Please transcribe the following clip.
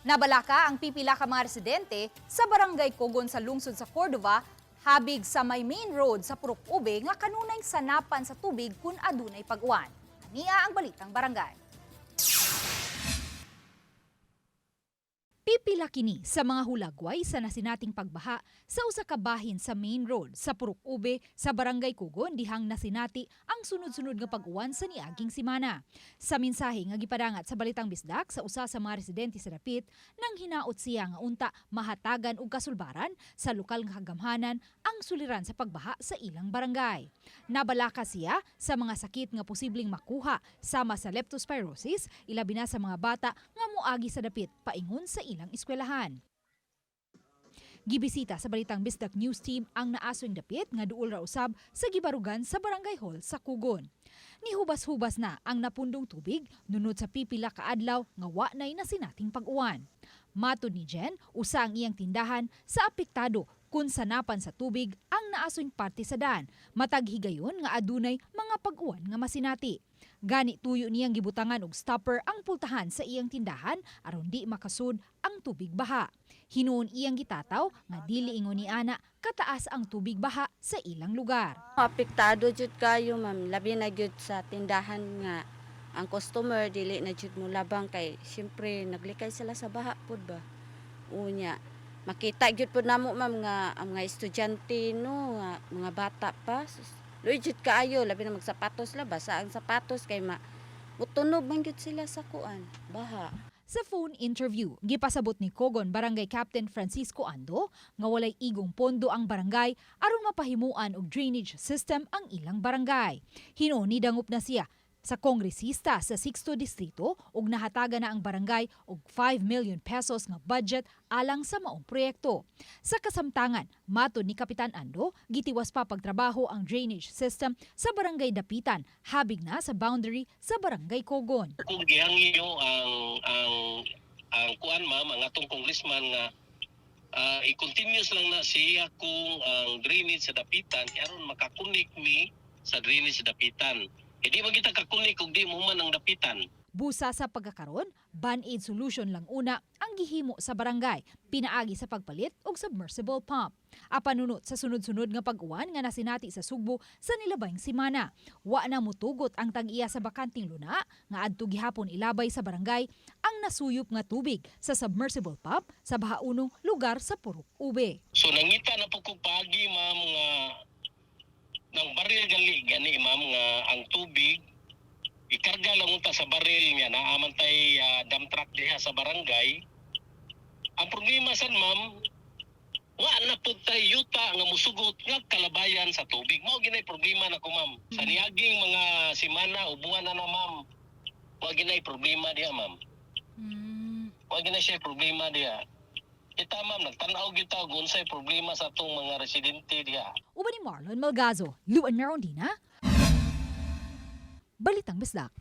Nabalaka ang pipila ka mga residente sa Barangay Cogon sa lungsod sa Cordova, habig sa may main road sa Purok Ube nga kanunay sanapan sa tubig kung adunay pag-uwan. Ania ang Balitang Barangay. Pipila kini sa mga hulagway sa nasinating pagbaha sa usa ka bahin sa main road sa Purok Ube sa Barangay Cogon dihang nasinati ang sunod-sunod nga pag-uwan sa niaging simana. Sa mensahe nga gipadangat sa Balitang Bisdak sa usa sa mga residente sa dapit, nang hinaot siya nga unta mahatagan og kasulbaran sa lokal nga kagamhanan ang suliran sa pagbaha sa ilang barangay. Nabalaka siya sa mga sakit nga posibleng makuha sama sa leptospirosis, ilabi na sa mga bata nga moagi sa dapit paingon sa ilang eskwelahan. Gibisita sa Balitang Bisdak News Team ang naasoing dapit nga duol ra usab sa gibarugan sa Barangay Hall sa Cogon. Nihubas-hubas na ang napundong tubig nunod sa pipila ka adlaw nga wa nay nasinating pag-uwan. Matod ni Jen, usa ang iyang tindahan sa apektado kung sanapan sa tubig ang naasoing parte sa daan, matag higayon nga adunay mga pag-uwan nga masinati. Gani tuyo niyang gibutangan og stopper ang pultahan sa iyang tindahan aron di makasud ang tubig baha. Hinuon iyang gitataw nga dili ingon ni ana kataas ang tubig baha sa ilang lugar. Apektado jud kayo, ma'am, labi na gyud sa tindahan nga ang customer dili na jud mo labang kay syempre naglikay sila sa baha pud ba. Unya, makita gyud pud namo, ma'am, nga ang mga estudyante, no, nga mga bata pa. Sus, luoy jud kaayo, labi na magsapatos la, basa ang sapatos kay ma mutunob man gyud sila sa kuan, baha. Sa phone interview, gipasabot ni Cogon Barangay Captain Francisco Ando nga walay igong pondo ang barangay aron mapahimuan og drainage system ang ilang barangay. Hinuon nidangop na siya sa kongresista sa 6th Distrito ug nahatagan na ang barangay og 5 million pesos nga budget alang sa maong proyekto. Sa kasamtangan, matod ni Kapitan Ando, gitiwas pa pagtrabaho ang drainage system sa Barangay Dapitan, habig na sa boundary sa Barangay Cogon. Kung gihangyo ang kuan, ma'am, ang atong congressman nga i-continuous lang na siya kung ang drainage sa Dapitan kay aron maka-connect mi sa drainage sa Dapitan. Hindi man kita ka-connect kung di mo man ang Dapitan. Busa sa pagkakaron, band-aid solution lang una ang gihimo sa barangay, pinaagi sa pagpalit og submersible pump. Apan nunot sa sunod-sunod nga pag-uwan nga nasinati sa Sugbo sa nilabayng simana, wa na mutugot ang tag-iya sa bakanting luna nga adto gihapon ilabay sa barangay ang nasuyop nga tubig sa submersible pump sa bahaunong lugar sa Purok Ube. So nangita na po kog paagi, ma'am, nga nang baril gali gani, ma'am, nga ang tubig ikarga lang unta sa baril niya, naa man tay dump truck diha sa barangay. Ang problema san, ma'am, wa na pud tay yuta nga musugot nga kalabayan sa tubig. Mao ginay problema nako, ma'am. Sa niaging mga simana o buwan na na, ma'am, wa ginay problema diha, ma'am. Wa ginay siya problema diha. Kita, ma'am, nagtan-aw kita og unsay problema sa atong mga residente diha. Uban ni Marlon Malgazo, Luan Merondina, Balitang Bisdak.